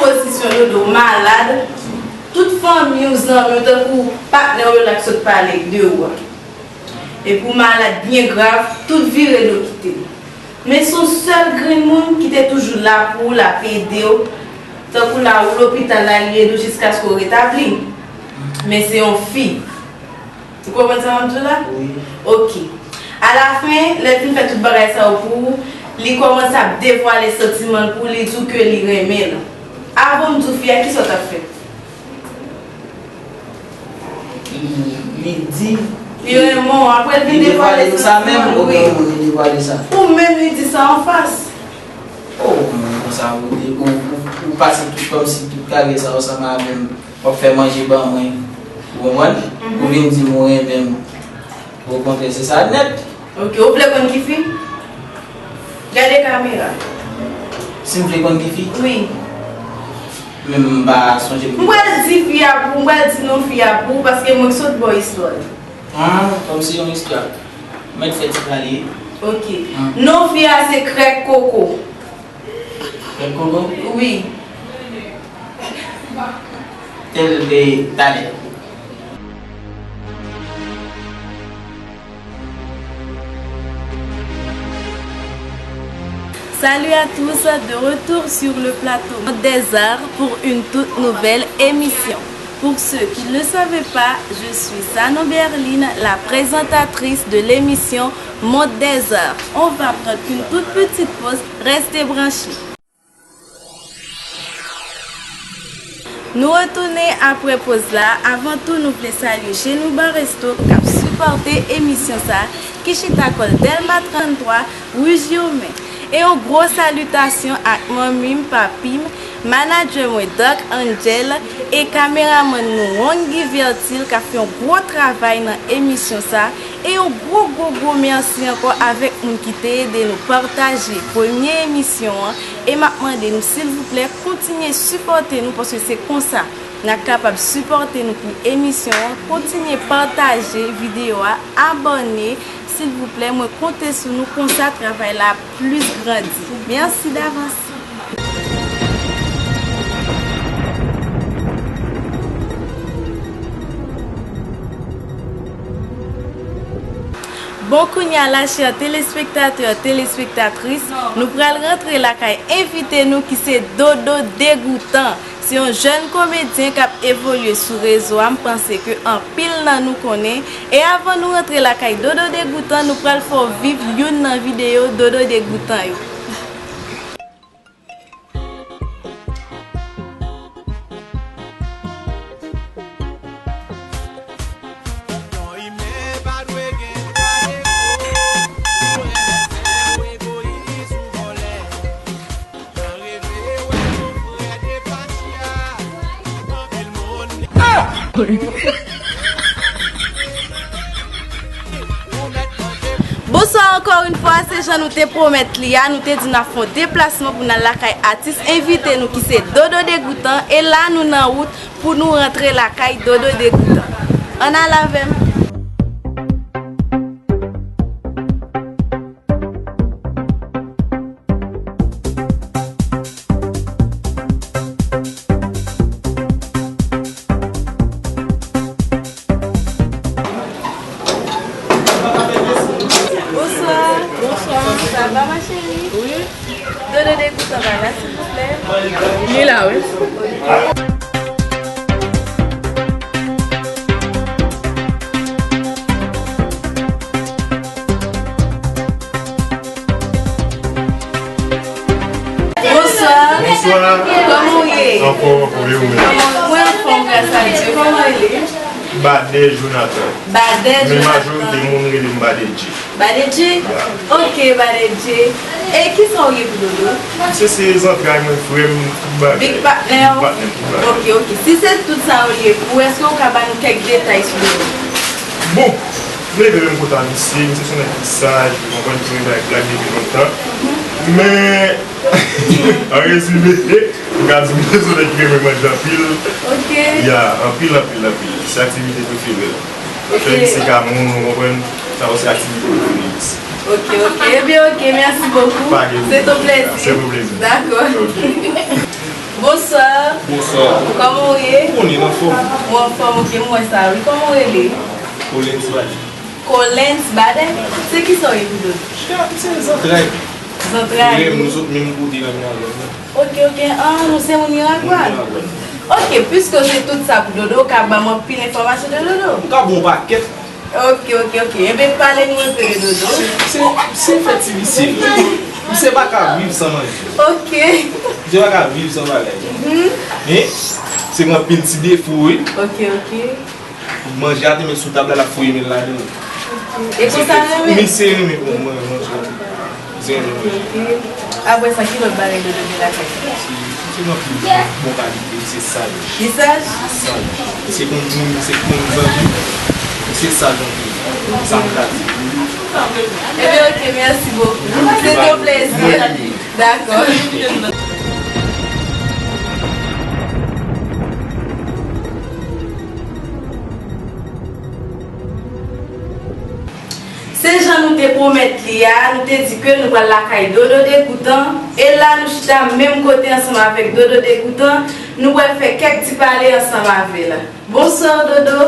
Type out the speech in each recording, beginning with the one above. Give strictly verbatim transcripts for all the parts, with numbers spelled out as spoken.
pozisyon dodo, w malad, tout fanmi w, zanmi w, tankou patnè w yo la k sot pale de ou a. Epi w malad byen grav, tout vire do kite w. Men se yon sèl grenn moun ki te toujou la pou ou, l ap ede w. Tankou la, ou lopital la, li ede w jiskaske w retabli. Men se yon fi. Ou konprann sa m ap di w la? Wi. Ok. Alafen, lè l fin fè tout bagay sa yo pou ou, li kòmanse ap devwale santiman l pou ou, li di w ke li renmen l. Avan m di w fi a, kisa w t ap fè? Li, li di. Li renmen w, apre l vin devwale santiman l, wi. Li devwale sa menm, oubyen ou li devwale sa? Ou menm li di sa anfas. Oh, mwen konsa, ou, ou, ou, ou pase tout kòmsi tout kage sa yo ansanm avè m. W ap fè manje ban mwen. Ou konprann? Mhm. Ou vin di m ou renmen m. Okontrè, se sa nèt. Ok, ou vle konn ki fi? Gade kamera. Si m vle konn ki fi? Wi. Men m pa sonje pou. M pral di fi a pou, m pral di non fi a pou, paske mwen k sot ba w istwa l. Ah, kòmsi yon istwa. Mèt fè ti pale. Ok. Hmm. Non fi a se Krèk Koko. Krèk Koko? Wi. Tèl de talè. Salut à tous, de retour sur le plateau Monde des Arts pour une toute nouvelle émission. Pour ceux qui ne le savaient pas, je suis Sanon Berline, la présentatrice de l'émission Monde des Arts. On va prendre une toute petite pause, restez branchés. Nou retounen apre poz la. Avan tou, nou vle salye Chez Nous Bar Resto k ap sipòte emisyon sa, ki chita kò l Dèlma tranntwa, ri Jiwomen. E yon gwo salitasyon ak manmi m, papi m, manadjè mwen Dark Angel, e kameramann nou Wongy Vertil k ap fè yon gwo travay nan emisyon sa. E yon gwo, gwo, gwo mèsi ankò avèk moun ki te ede nou pataje premye emisyon an. E m ap mande nou, silvouplè, kontinye sipòte nou, paske se konsa n a kapab sipòte nou pou emisyon an. Kontinye pataje videyo a, abòne, silvouplè. Mwen konte sou nou, konsa travay la ap plis grandi. Mèsi davans. Bon, kounye a la, chè telespektatè, telespektatris, nou pral rantre lakay envite nou ki se Dodo Degoutan. Se yon jèn komedyen k ap evolye sou rezo a. M panse ke anpil nan nou konnen. E avan nou rantre lakay Dodo Degoutan, nou pral fè w viv youn nan videyo Dodo Degoutan yo. Bonswa ankò yon fwa, se jan nou te pwomèt li a, nou te di n ap fè yon deplasman pou n al lakay atis envite nou ki se Dodo Degoutan, e la nou nan wout pou nou rantre lakay Dodo Degoutan. Ann al avè m. Bonswa. Bonswa. Sa va, ma chérie? Wi. Dodo Degoutan pa la, silvouplè? Li la, wi. Bonswa. Bonswa. Kòman w ye? Anfòm, anfòm, e ou menm? Mwen anfòm, gras a Dye. Kòman w rele? Badè Jonathan. Badè Jonathan. Men majorite moun rele m Badè Dje. Badè Dje? Ya. Ok, Badè Dje. E kisa w ye pou Dodo? Misye se zantray mwen, frè m, tout bagay. Big patnè w? Big patnè, tout bagay. Ok, ok. Si se tout sa w ye pou, èske w ka ba nou kèk detay sou Dodo? Bon, m leve menm kot a misye, misye se yon nèg ki saj, ou konprann, ki renmen bay blag depi lontan. Mhm. Men, an rezime, m ka di w se yon nèg ki renmen manje anpil. Ok. Ya, anpil, anpil, anpil. Se aktivite prefere l. Ok. Fè misye ka moun, ou konprann, sa yo se aktivite prefere misye. Ok, ok. Ebyen, ok, merci beaucoup. Pa gen pwoblèm. C'est un plaisir. C'est un plaisir. D'accord. Ok. Bonswa. Bonswa. Kòman w ye? Ou konnen, m anfòm. Ou anfòm, ok, m wè sa, wi. Kòman w rele? Collins Baden. Collins Baden? Se kisa w ye pou Dodo? Chita, m se zantray. Zantray? Wi, nou sot menm kote nan Miragwàn. Ok, ok. Ah, nou se moun Miragwàn? Miragwàn. Ok, piske w se tout sa pou Dodo, w ka ban m anpil enfòmasyon de Dodo? M ka ba w pakèt. Ok, ok, ok. Enben, pale nou enpe de Dodo. Se, se, se fè ti visye. Misye pa ka viv san manje. Ok. Misye pa ka viv san bagay. Mhm. Men, se gen anpil ti defo, wi. Ok, ok. Manje a te met sou tab la, l ap foye men l ladan. Ok. E konsa l renmen? Misye renmen, bon, mwen, mwen, mwen. Zen yo. Ok. Apre sa, ki lòt bagay Dodo gen lakay li? Se, se nan pil bon kalite, se saj. Li saj? Saj. Se konn moun, se konn zanmi. Se saj anpil. Sa m ka di. Ebyen, ok, mèsi bokou. Se te yon plezi. Dakò. Se jan nou te pwomèt li a, nou te di ke nou pral lakay Dodo Degoutan, e la nou chita menm kote ansanm avèk Dodo Degoutan, nou pral fè kèk ti pale ansanm avè l. Bonswa Dodo.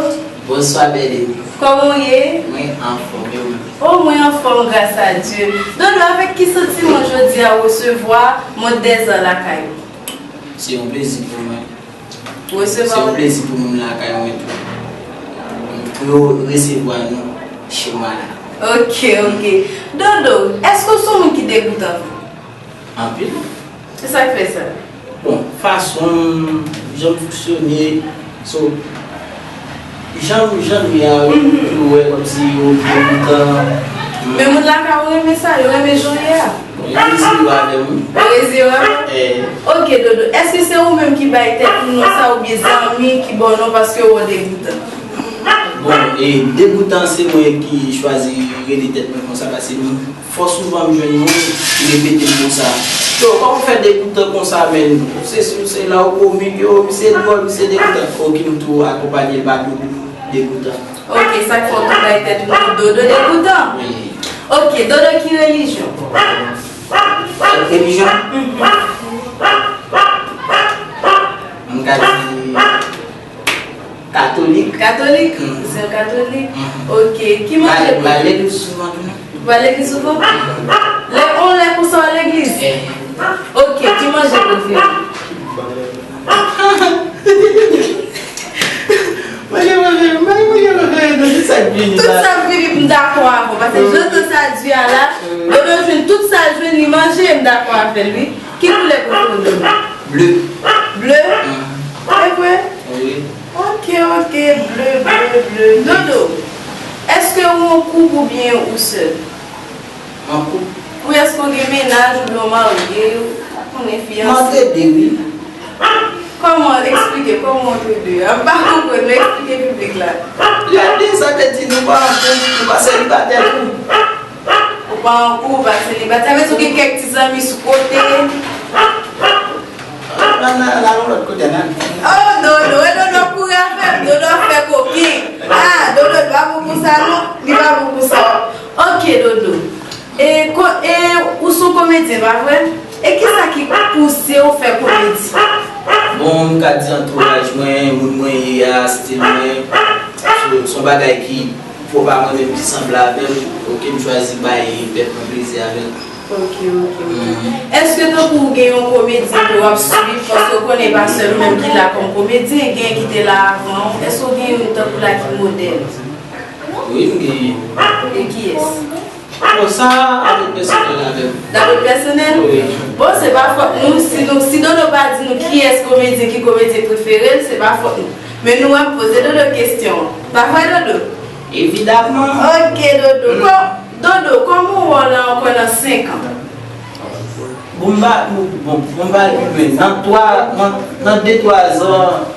Bonswa Bèleni. Kòman w ye? Mwen anfòm, e ou menm? O, mwen anfòm, gras a Dye. Dodo, avèk ki santiman jodi a w resevwa Mòd Dèzan lakay ou? Se yon plezi pou mwen. Ou resevwa. Se yon plezi pou nou lakay mwen tou. Pou yo resevwa nou chez moi la. Ok, ok. Dodo, èske w se yon moun ki degoutan? Anpil. Se sa k fè sa? Bon, fason m, jan m fonksyone, so, jan m, jan m ye a, mhm, yo wè kòmsi yo degoutan. Men moun lakay ou renmen sa, yo renmen jan w ye a. Yo rezi yo avè m. Yo rezi yo avè w? Eh. Ok, Dodo. Èske se ou menm ki bay tèt ou non sa oubyen zanmi ki ba w non paske yo wè w degoutan? Bon, e degoutan se mwen ki chwazi rele tèt mwen konsa paske m, fò souvan m jwenn moun ki repete m konsa. Yo, kòman w fè degoutan konsa, men se, se, se la w komik, yo, misye dwòl, misye degoutan. Ok, m tou akonpanye l pa Dodo Degoutan. Ok, sa k fè w tou bay tèt ou non Dodo Degoutan? Wi. Ok, Dodo, ki relijyon? Relijyon? Mhm. M ka di katolik. Katolik? Mm. Se yon katolik? Mm. Ok, ki manje? M al legliz souvan tou. Ou al legliz souvan? Mm. Lè, on lè konsa w al legliz? Eh. Ok, ki manje prefere w? Manje, manje, manje, manje, manje, tout sa k vini la. Tout sa k vini, m dakò avè w, paske, mm, jan tan sa di a la, mm, Dodo jwenn tout sa l jwenn, li manje, m dakò avè l, wi. Ki koulè prefere w, Dodo? Ble. Ble? Mm. E vre? Wi. Ok, ok, ble, ble, ble. Dodo, èske ou an koup oubyen ou sèl? An koup. Ou èske w gen mennaj oubyen w marye, ou pa konnen fiyanse? M antrede, wi. Kòman? Eksplike, kòman w antrede? M pa konprann, men eksplike piblik la. Lè de sa te di nou pa an koup, nou pa selibatè tou. Ou pa an koup, ou pa selibatè. Sa vle di w gen kèk ti zanmi sou kote. Nan, nan, nan yon lòt kote, nan. Oh, Dodo, e Dodo kouri avè m, Dodo ap fè koken. Ah, Dodo, li pa bon konsa, non. Li pa bon konsa. Ok, Dodo. E, ko, e, ou se yon komedyen, pa vre? E kisa ki pouse w fè komedi? Bon, m ka di antouraj mwen, moun mwen ye a, stil mwen, se, se yon bagay ki pwòp a mwen menm, ki sanble avè m, ok, m chwazi bay pèp mwen plezi avè l. Ok, ok, ok. Mhm. Èske tankou w gen yon komedyen ke w ap swiv, paske w konnen pa sèl ou menm ki la kòm komedyen, gen ki te la avan w, èske w gen youn tankou la ki modèl? Wi, m genyen. E kiyès? Bon, sa a tèt pèsonèl avè m. Nan tèt pèsonèl? Wi. Bon, se pa fòt nou, si nou, si Dodo pa di nou kiyès komedyen ki komedyen prefere l, se pa fòt nou. Men nou ap poze Dodo kesyon. Pa vre, Dodo? Evidamman. Ok, Dodo. Kò-, Dodo, kòman w wè w la ankò nan senk an? Bon, m pa, bon, bon, m pa al pi lwen. Nan twa, nan, nan de twa zan,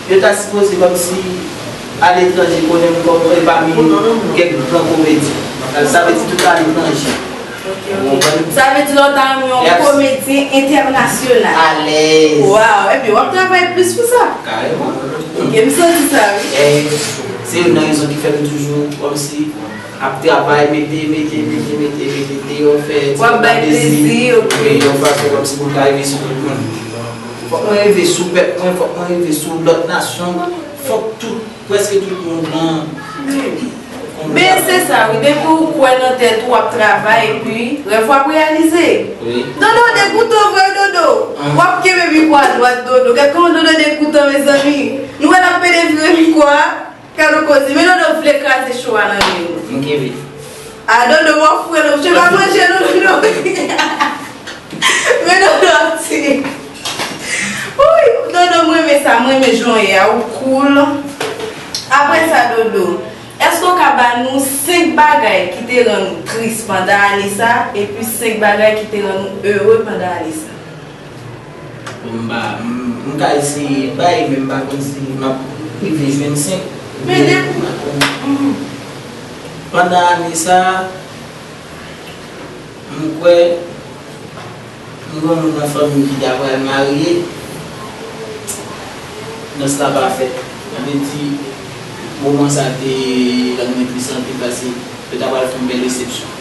yo ta sipoze kòmsi aletranje konnen m kòm e pami kèk gran komedyen. Sa vle di tout aletranje. Ok, ok. Ou konprann? Sa vle di la w ta renmen yon komedyen entènasyonal. Alèz. Waw, ebyen w ap travay plis pou sa. Kareman. Ok, m santi sa, wi. Eh. Se youn nan rezon ki fè m toujou kòmsi ap travay, mete, mete, mete, mete, mete deyò, fè ti bagay plezi, yon fason kòmsi pou m ka rive sou tout moun. Fòk mwen rive sou pèp mwen, fòk mwen rive sou lòt nasyon, fòk tout, prèske tout moun nan. Men se sa wi, depi w kwè nan tèt ou, w ap travay, epi rèv ou ap reyalize. Dodo degoutan vre, Dodo. W ap kenbe mikwo a dwat, Dodo. Gad kòman Dodo degoutan, mezanmi. Nou wè l ap pede vire mikwo a. Gad yon koze, men Dodo vle kraze cho a nan men nou. M kenbe. A Dodo, w ap fre non, msye pa manje non, Dodo. Men Dodo ap ti. Wi, Dodo, m renmen sa, m renmen jan w ye a, ou cool. Apre sa, Dodo, èske w ka ba nou senk bagay ki te rann ou tris pandan ane sa, epi senk bagay ki te rann ou ere pandan ane sa? Bon, m pa, m, m ka eseye bay, men m pa konn si m ap rive jwenn senk. Men de, mhm. Pandan ane sa, m kwè, m gen yon moun nan fanmi m ki ta pral marye, nòs la pa fèt. Sa vle di, moman sa te rann mwen tris anpil, paske yo ta pral fè yon bèl resepsyon.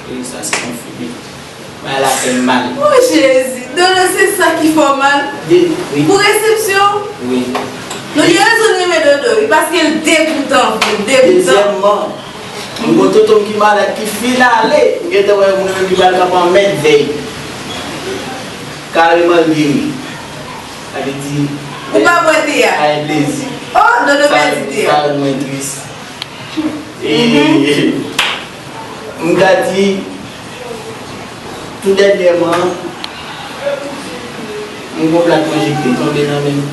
E sa se konfime. Bagay la fè m mal. O Jezi, Dodo, se sa ki fè w mal? De, wi. Pou resepsyon? Wi. Nou gen rezon renmen Dodo, wi, paske l degoutan vre, degoutan. Dezyèmman, m gon tonton m ki malad, ki fin ale, m gentan wè moun nan ki pral kanpe an mèt vèy. Kareman l geri. Sa vle di, ou pa bwè te a? Ay, plezi. O, Dodo pèdi te a. Sa rann mwen tris. E, m ka di, tou dènyèman, m gon plat manje ki te tonbe nan men m.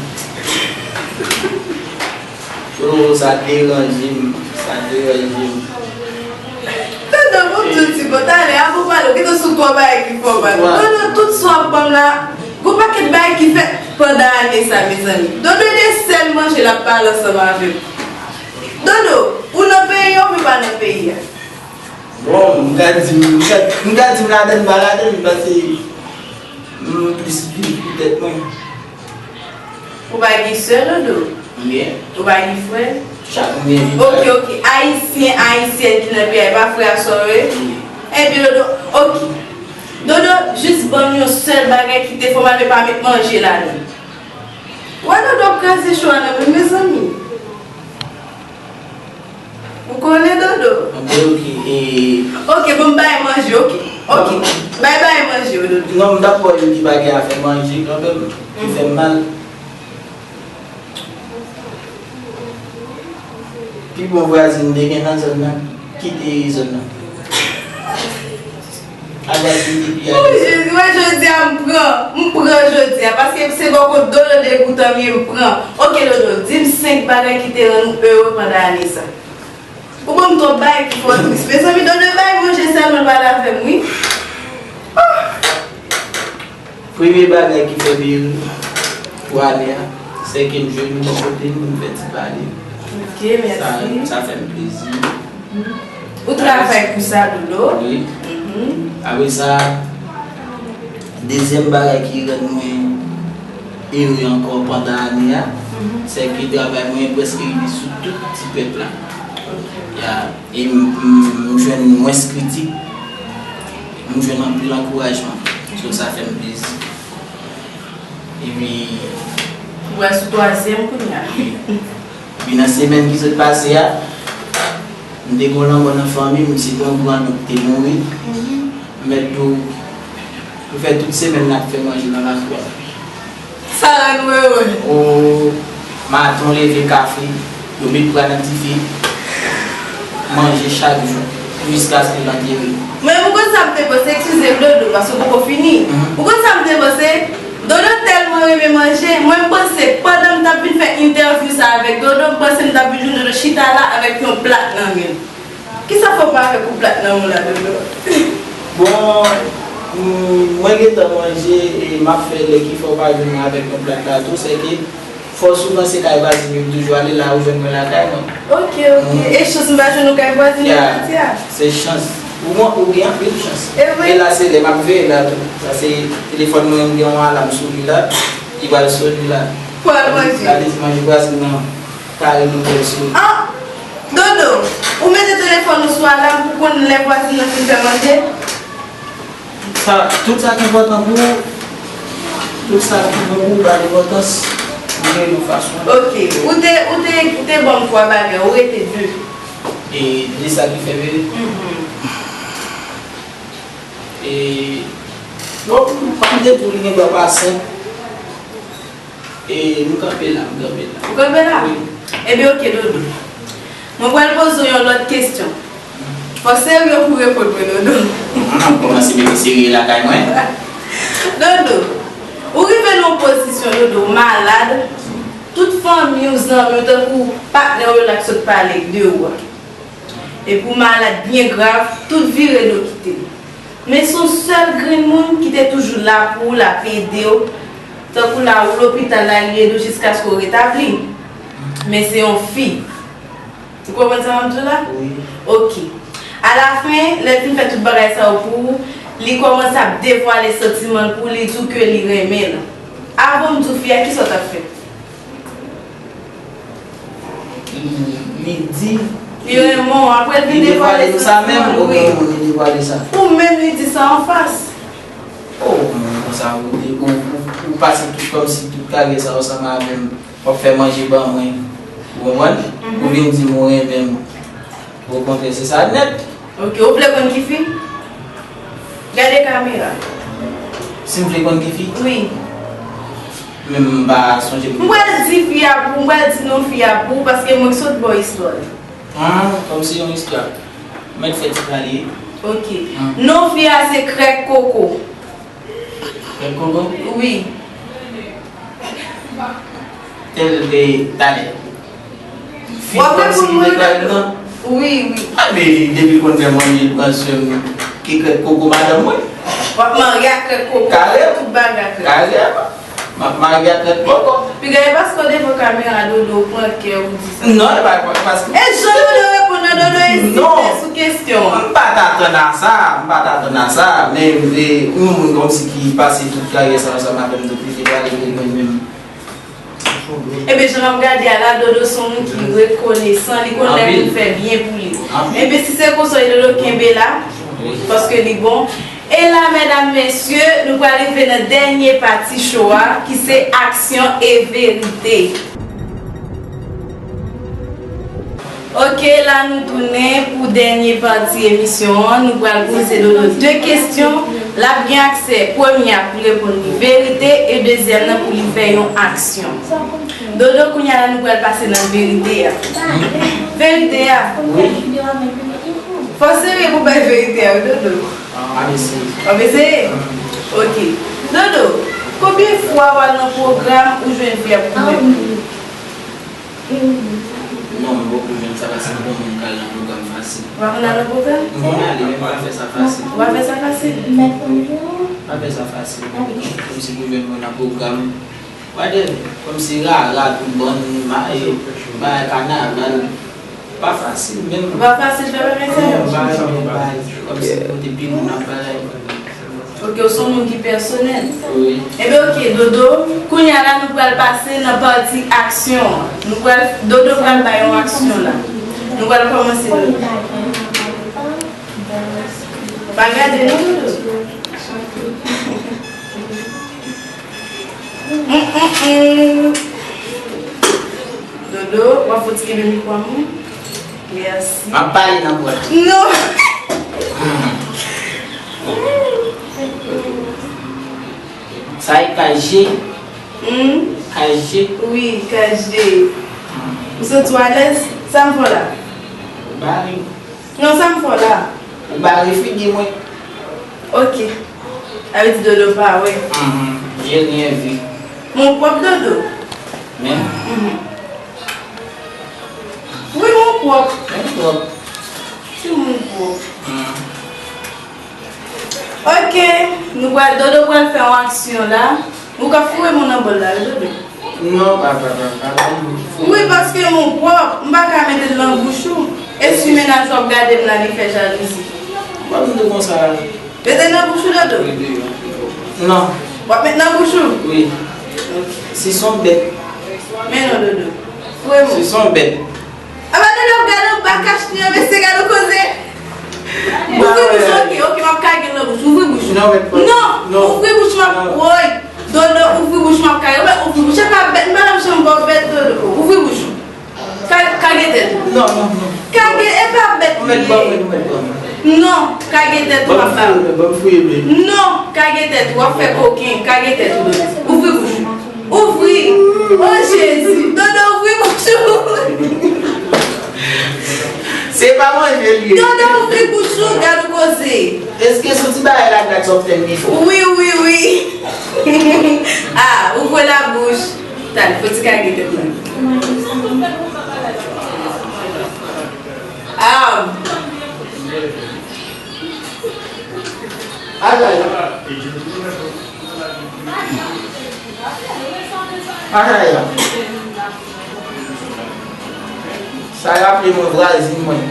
O, sa deranje m, sa deranje m. Dodo, pou tout ti bon, talè, avan w pale, w gentan sou twa bagay ki fè w mal. Dodo, tout sa w ap ban m la, gon pakèt bagay ki fèt pandan ane sa, mezanmi. Dodo, de sèl manje l ap pale ansanm avè m. Dodo, ou nan peyi a oubyen pa nan peyi a? Bon, m ka di, m ka, m ka di m ladann, m pa ladann, paske m plis viv pou tèt mwen. Ou pa gen sè, Dodo? Gen. Ou pa gen frè? Chak moun gen vi pa yo. Ok, ok. Ayisyen, Ayisyèn ki nan peyi a, e pa frè ak sè yo ye? Wi. Ebyen, Dodo, ok. Dodo, jis ban m yon sèl bagay ki te fè w mal, men pa met manje ladan. Wè Dodo ap kraze cho a nan men m, mezanmi. Ou konnen Dodo? Anben, ok, e. Ok, bon, m bay manje, ok. Ok, bay, bay manje, Dodo. Non, m t ap ba w youn ki pa gen afè manje kanmenm, ki fè m mal. Pi bon vwazin m te gen nan zòn nan, kite zòn nan. Ala ki depi a. O Jezi, wè jodi a m pran, m pran jodi a, paske se bò kot Dodo degoutan m ye, m pran. Ok, Dodo, di m senk bagay ki te rann ou ere pandan ane sa. Ou ban m twòp bagay ki fè w tris. Mezanmi, Dodo bay manje sèlman, l pale avè m, wi. Oh! Premye bagay ki fè m ere pou ane a, se ke m jwenn yon bò kote m pou m fè ti pale. Ok, mèsi. Sa, sa fè m plezi. Ou travay pou sa, Dodo? Wi. Mhm. Apre sa, dezyèm bagay ki rann mwen ere ankò pandan ane a, mhm, se ke travay mwen prèske rive sou tout ti pèp la. Ok. Ya, e m, m, m jwenn mwens kritik, m jwenn anpil ankourajman. So, sa fè m plezi. Epi, ou wè sou twazyèm kounye a. Epi nan semèn ki sot pase a, m te gon lanmò nan fanmi m, se te yon grannonm ki te mouri. Mhm. M mèt di w, nou fè tout semèn n ap fè manje nan lakou a. Sa rann ou ere? O, maten w leve, kafe, yo met bwa nan dife, manje chak jou, jiskaske l antere. Men ou konn sa m te panse, eskize m, Dodo, paske w poko fini. Mhm. Ou konn sa m te panse? Dodo tèlman renmen manje, mwen m panse pandan m t ap vin fè entèvyou sa avèk Dodo, m panse m t ap vin jwenn Dodo chita la avèk yon plat nan men l. Kisa fè w pa avèk yon plat nan men w la, Dodo? Bon, m, mwen gentan manje e m ap fè lè ki fè w pa jwenn mwen avèk yon plat la tou, se ke fò souvan se kay vwazin yo m toujou ale, la ou jwenn mwen lakay mwen. Ok, ok. Mm. E chans m pa jwenn ou kay vwazin yo jodi a. Ya, se chans. Ou, ou gen anpil chans. E vre. E la se lè m ap veye la tou. Sa se telefòn mwen, m gen yon alam sou li la, ki pral sone la. Pou al manje. Gade ti manje vwazin nan. Kare nou bèl sou. Ah! Dodo, ou mete telefòn ou sou alam pou konn lè vwazin nan fin fè manje? Sa, tout sa ki enpòtan pou ou, tout sa ki bon pou ou, ba l enpòtans, ou jere yon fason. Ok, ou te, ou te, ou te ban m twa bagay, ou rete de. E de sa ki fè vre? Mhm. E, bon, m te di w li gen dwa pa senp. E nou kanpe la, m kanpe la. Ou kanpe la? Wi. Ebyen, ok, Dodo. Mwen pral poze w yon lòt kesyon. Fò serye pou w reponn mwen, Dodo. M ap kòmanse mete serye lakay mwen. Dodo, ou rive nan yon pozisyon, Dodo, w malad, tout fanmi w, zanmi w, tankou patnè w yo la k sot pale de ou a. Epi w malad byen grav, tout vire do kite w. Men se yon sèl grenn moun ki te toujou la pou ou, l ap ede w. Tankou la, ou lopital la, li ede w jiskaske w retabli. Men se yon fi. Ou konprann sa m ap di w la? Wi. Ok. Alafen, lè l fin fè tout bagay sa yo pou ou, li kòmanse ap devwale santiman l pou ou, li di w ke li renmen l. Avan m di w fi a, kisa w t ap fè? Li, li di. Li renmen w, apre l vin devwale sa menm, ou wi. Ou menm li di sa anfas. Oh, mwen konsa, ou, ou, ou, ou pase tout kòmsi tout karyè sa ansanm avè m. W ap fè manje ban mwen. Ou konprann? Mhm. Ou vin di m ou renmen m. Okontrè, se sa nèt. Ok, ou vle konn ki fi? Gade kamera. Si m vle konn ki fi? Wi. Men m pa sonje pou. M pral di fi a pou, m pral di non fi a pou, paske mwen k sot ba w istwa l. Ah, kòmsi yon istwa. Mèt fè ti pale. Ok. Hmm. Non fi a se Krèk Koko. Krèk Koko? Wi. Tèl de talè. Fi kòmsi ki deklare nan. Wi, wi. A, men depi l konn fè manje, l pran swen m, ki Krèk Koko madanm mwen. W ap marye ak Krèk Koko. Karè. Tout bagay ak Krèk Koko. Karè. M ap marye ak Krèk Koko. Piga e paske w devan kamera, Dodo, w pran kè, ou di sa. Non, e pa, pa, paske. E jan Dodo reponn nan, Dodo ezite sou kesyon an. M pa t atann a sa, m pa t atann a sa, men, e, yon moun kòmsi ki pase tout karyè sa ansanm avè m, donk li te pral rete lwen menm. Ebyen, jan m ap gade a la, Dodo se yon moun ki rekonesan, li konn lè moun fè byen pou li. Anpil. Ebyen, si se konsa, Dodo, kenbe la, paske li bon. E la, medam, mesye, nou pral rive nan dènye pati show a, ki se aksyon e verite. Ok, la nou tounen pou dènye pati emisyon an. Nou pral poze Dodo de kesyon. L ap gen aksè, premye a pou reponn li verite e dezyèm nan pou li fè yon aksyon. Dodo, kounye a la nou pral pase nan verite a. Verite a. Wi. Fò serye pou bay verite a, wi, Dodo. W ap eseye. W ap eseye? Ok. Dodo, konbyen fwa w al nan pwogram ou jwenn fi ap kouri? Non, m poko jwenn sa paske m pa konn moun k al nan pwogram fasil. Ou pa konn al nan pwogram? M konn ale, men m pa fè sa fasil. Ou pa fè sa fasil? M pa fè sa fasil. Kòmsi pou jwenn mwen nan pwogram, whatever. Kòmsi rara, tout bann, ma-, e, bagay kanaval. Pa fasil menm. Ou pa fasil fè bagay sa yo? Non, m pa renmen bagay kòmsi kote pi moun ap bagay. Ok, ou se yon moun ki pèsonèl. Wi. Ebyen, ok, Dodo, kounye a la, nou pral pase nan pati aksyon an. Nou pral, Dodo pral bay yon aksyon la. Nou pral kòmanse, Dodo. Pa gade, non, Dodo. Mm, mm, mm. Dodo, w ap fouti kenbe mikwo a mwen? Mèsi. M ap pale nan pòt. Non. Sa e kay G? Hmm? Kay G? Wi, kay G. Hmm. Ou santi w alèz? Sa m fè w la? Bari. Non, sa m fè w la? Ou bare figi mwen. Ok. Sa vle di Dodo pa wè. Mhm. J'ai rien vu. Mon pwòp, Dodo. Men? Mhm. Wi, mon pwòp. Men pwòp. Timoun pwòp. Mhm. Ok, nou pral, Dodo pral fè yon aksyon la. Ou ka foure men w nan bòl la, wi, Dodo. Non, pa, pa, pa, pa, pa. Wi, paske men w pwòp, m pa ka mete l nan bouch ou. E si mennaj ou ap gade m la, li fè jalouzi? Ou pa vin di konsa. Mete l nan bouch ou, Dodo? Non. W ap met nan bouch ou? Wi. Ok. Si se yon bèt. Men non, Dodo. Vrèman. Se son bèt. Aba, Dodo, gade w bakach li an, mesye, gade w koze. Ouvri bouch, ok, ok, m ap kage l nan bouch. Ouvri bouch. Non, mèt pa. Non, non, ouvri bouch, m ap, non. Woy. Dodo, ouvri bouch, m ap kage. Ouvri bouch, e pa bèt, m pa t ap janm ba w bèt, Dodo. Ouvri bouch. Ka-, kage tèt ou. Non, non, non. Kage, e pa bèt li ye. Ou mèt ban mwen, ou mèt ban mwen. Non, kage tèt ou, m ap ba w. Ban m fouye, ban m fouye, baby. Non, kage tèt ou, w ap fè koken, kage tèt ou, Dodo. Ouvri bouch ou. Ouvri. O Jezi. Dodo, ouvri bouch ou. Se pa manje l ye. Dodo, ouvri bouch ou, gad ou koze. Èske sou ti bagay la, gad sa w fè m bifo? Wi, wi, wi. Ah, ouvre la bouche. Talè, fò ti kage tèt mwen. Ah. Ay, ay, ay. Ay, ay, ay. Sa raple mwen vwazin mwen.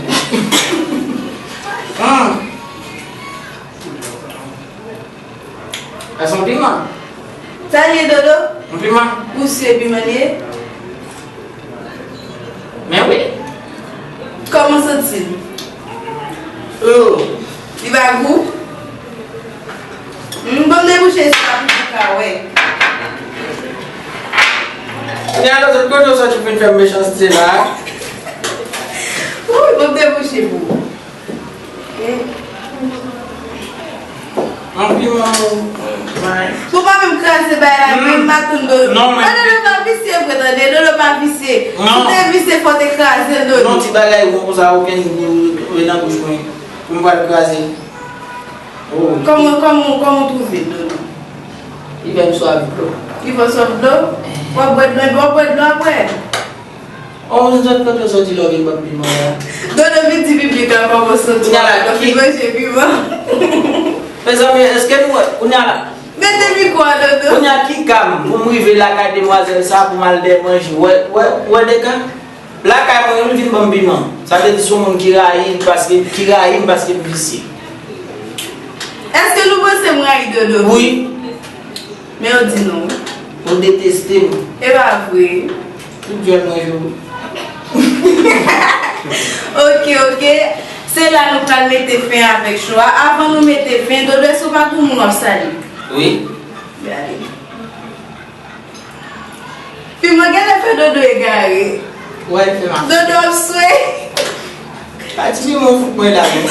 Hmm. Sa se yon piman. Sa l ye, Dodo? Yon piman. Ou si se piman li ye? Men wi. Kòman w santi l? Oh. Li pa gou? Hmm, ban m debouche sa pou m ka wè. Kounye a, Dodo, kote w soti pou vin fè m mechanste la? Wouy, ban m debouche pou ou. Anpi, man, man. Pou pa menm kraze bay la, hmm, menm maton Dodo. Non, men Dodo pa visye vre, tande. Dodo pa visye. Non. Si te visye, fò te kraze l, Dodo. Non, ti bagay won konsa, okenn gou, e nan bouch mwen. Pou m pral kraze. Oh. Kòman, kòman, kòman w twouve l, Dodo? Li fè m swav dlo. Li fè w swav dlo? W ap bwè dlo, w ap bwè dlo apre? Oh, mezanmi, kote w soti lè w vin ban m piman la? Dodo vin di piblik la kòman w santi w apre w fin manje piman. Mezanmi, èske nou wè? Kounye a la. Mete mikwo a, Dodo. Kounye a ki ka m pou m rive lakay demwazèl sa pou m al dèyè manje? Wè, wè, wè dega? Lakay mwen, li vin ban m piman. Sa vle di se yon moun ki rayi l paske, ki rayi m paske m visye. Èske nou panse m rayi Dodo? Wi. Men yo di non. Ou deteste m. E pa vre. Tout djòl mwen jou. Ok, ok. Se la nou pral mete fen avèk show a. Avan nou mete fen, Dodo, èske w pa gen moun w ap salye? Wi. Gade. Piman genlè fè Dodo egare. Wè, l fè m ap Dodo ap swe. Pa ti piman w fout mwen la, non.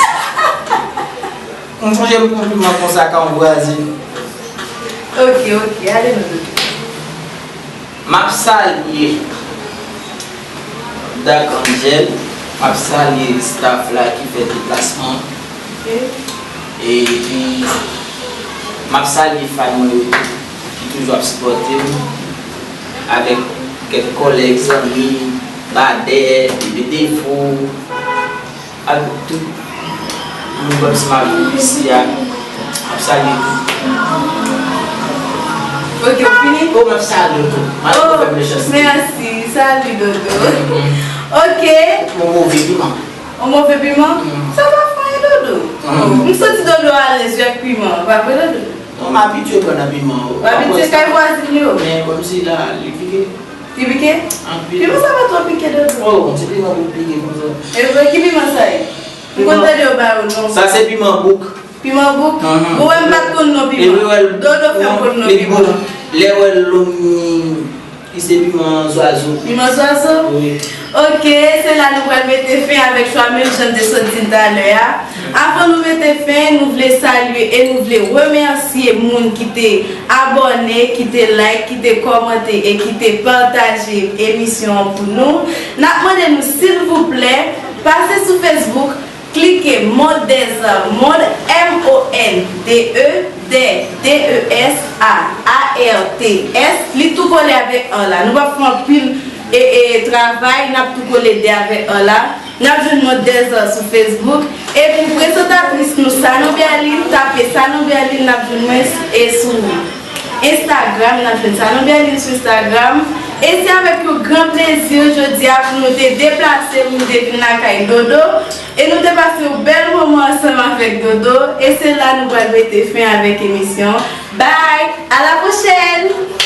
M sonje m pran piman konsa ka yon vwazin. Ok, ok, ale nou Dodo. M ap salye Dak Angel, m ap salye staff la ki fè deplasman. Ok. Epi, m ap salye fan mwen yo tou, ki toujou ap sipòte m, avèk kèk kòlèg, zanmi, Badè, Bebe Defo, ak tout moun k ap smavi isi a, m ap salye tout. Ok, ou fini? Oh, m ap salye w tou. M ap fè mechanste. Mèsi. Salut, Dodo. Mhm. Ok. Yon move piman. Yon move piman? Mhm. Sa pa fè anyen, Dodo. Mhm. M santi Dodo alèz wi ak piman. Pa vre, Dodo? Non, m abitye pran nan piman. Ou abitye kay vwazin yo? Men kòmsi la, li pike. Li pike? Anpil. Piman sa pa twò pike, Dodo. Oh, se piman pou pike konsa. E vre, ki piman sa ye? M konn tande yo ba yo non. Sa se piman bouk. Piman bouk? Mhm. Bon, wè m pa t konn non piman. Dodo fè m konn non piman. Lè w wè l long, li se piman zwazo. Piman zwazo? Wi. Ok, se la nou pral mete fen avèk show a, menm jan n te sot di l talè a. Avan nou mete fen, nou vle salye e nou vle remèsye moun ki te abòne, ki te like, ki te kòmante e ki te pataje emisyon an pou nou. N ap mande nou, silvouplè, pase sou Facebook, klike Monde des Arts, Monde, M O N D E, des, D E S, A, A R T S. Li tou kole avèk an la. Nou p ap fè anpil e, e, travay, n ap tou kole de avèk an la. N ap jwenn Monde des Arts sou Facebook. Epi prezantatris nou, Sanon Berline, tape Sanon Berline, n ap jwenn mwen e sou Instagram, n ap jwenn Sanon Berline sou Instagram. E se avèk yon gran plezi jodi a pou nou te deplase, pou nou te vin lakay Dodo. E nou te pase yon bèl moman ansanm avèk Dodo. E se la nou pral mete fen avèk emisyon. Bye! À la prochaine!